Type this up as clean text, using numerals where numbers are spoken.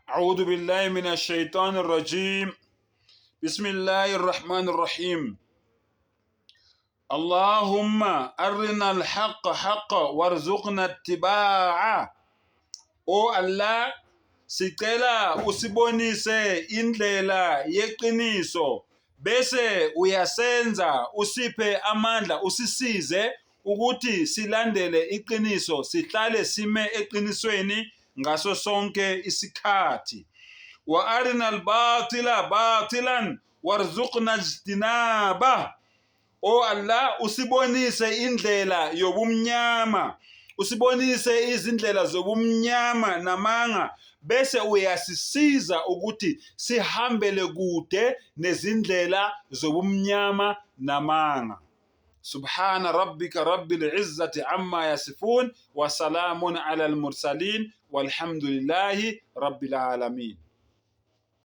A'udhu billahi minash shaitani rajim. Bismillahir rahmanir rahim. Allahumma arina al-haqqa haqqa warzuqna ittiba'a. O Allah, sicela usibonise indlela yeqiniso bese uyasenza usiphe amandla usisize ukuthi silandele iqiniso sihlale sime eqinisweni ngaso sonke isikhathi. Wa arina al-batila batilan warzuqna ijtinaba. O Allah, usibonise indlela yobumnyama, usibonise izindlela zobumnyama namanga, bese uyasisiza ukuthi sihambele kude nezindlela zobumnyama namanga. Subhana rabbika rabbil izzati amma yasifun wa salamun ala al-mursalin walhamdulillahi rabbil alamin.